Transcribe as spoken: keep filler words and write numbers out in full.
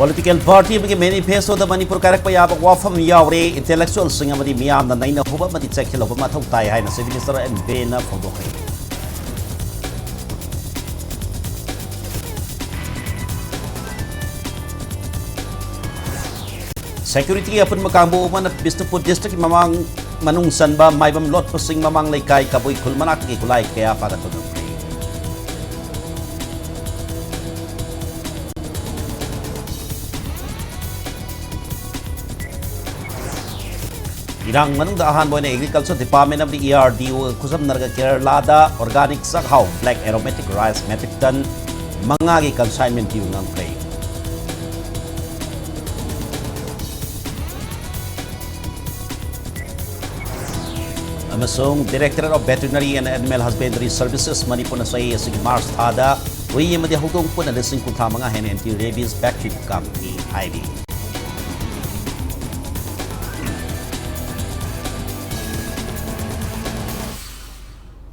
Political party ꯑꯃꯒꯤ ꯃꯦꯅꯤꯐꯦꯁꯇꯣꯗ ꯃꯅꯤꯄꯨꯔ ꯀꯥꯏꯔꯛꯄ ꯌꯥꯕ ꯋꯥꯐꯝ ꯌꯥꯎꯔꯦ꯫ ꯏꯟꯇꯦꯂꯦꯛꯆꯨꯑꯦꯜꯁꯤꯡ ꯑꯃꯗꯤ ꯃꯤꯌꯥꯝꯅ ꯅꯩꯅꯍꯧꯕ ꯑꯃꯗꯤ ꯆꯦꯛꯁꯤꯜꯍꯧꯕ ꯃꯊꯧ ꯇꯥꯏ ꯍꯥꯏꯅ ꯆꯤꯐ ꯃꯤꯅꯤꯁꯇꯔ ꯑꯦꯟ ꯕꯤꯔꯦꯟꯅ ꯐꯣꯡꯗꯣꯛꯈ꯭ꯔꯦ꯫ ꯁꯦꯀ꯭ꯌꯨꯔꯤꯇꯤꯒꯤ ꯑꯄꯨꯟꯕ ꯀꯥꯡꯕꯨ ꯑꯃꯅ ꯕꯤꯁꯅꯨꯄꯨꯔ ꯗꯤꯁꯇ꯭ꯔꯤꯛꯀꯤ ꯃꯃꯥꯡ ꯃꯅꯨꯡ ꯆꯟꯕ ꯃꯥꯏꯕꯝ ꯂꯣꯠꯄꯁꯤꯡ ꯃꯃꯥꯡ ꯂꯩꯀꯥꯏ ꯀꯕꯨꯏ ꯈꯨꯜ ꯃꯅꯥꯛꯇꯒꯤ ꯈꯨꯠꯂꯥꯏ ꯀꯌꯥ ꯐꯥꯒꯠꯄ ꯉꯝꯈ꯭ꯔꯦ꯫ ꯏꯔꯥꯡ ꯃꯅꯨꯡꯗ ꯑꯍꯥꯟꯕ ꯑꯣꯏꯅ ꯑꯦꯒ꯭ꯔꯤꯀꯜꯆꯔ ꯗꯤꯄꯥꯔꯠꯃꯦꯟ ꯑꯃꯗꯤ ꯏ ꯑꯥꯔ ꯗꯤ ꯑꯣꯒ ꯈꯨꯠꯁꯝꯅꯔꯒ ꯀꯦꯔꯂꯥꯗ ꯑꯣꯔꯒꯥꯅꯤꯛ ꯆꯥꯛꯍꯥꯎ black aromatic rice metric ton ꯃꯉꯥꯒꯤ ꯀꯟꯁꯥꯏꯟꯃꯦꯟ ꯄꯤꯕ ꯉꯝꯈ꯭ꯔꯦ꯫ ꯑꯃꯁꯨꯡ Directorate of Veterinary and Animal Husbandry Services ꯃꯅꯤꯄꯨꯔꯅ ꯆꯍꯤ ꯑꯁꯤꯒꯤ ꯃꯥꯔꯆ ꯊꯥꯗ ꯍꯨꯏ ꯑꯃꯗꯤ ꯍꯧꯗꯣꯡ ꯄꯨꯟꯅ ꯂꯤꯁꯤꯡ ꯀꯨꯟꯊ꯭ꯔꯥ ꯃꯉꯥ ꯍꯦꯟꯅ ꯑꯦꯟꯇꯤ ꯔꯦꯕꯤꯁ ꯚꯦꯛꯁꯤꯟ ꯀꯥꯞꯈꯤ ꯍꯥꯏꯔꯤ꯫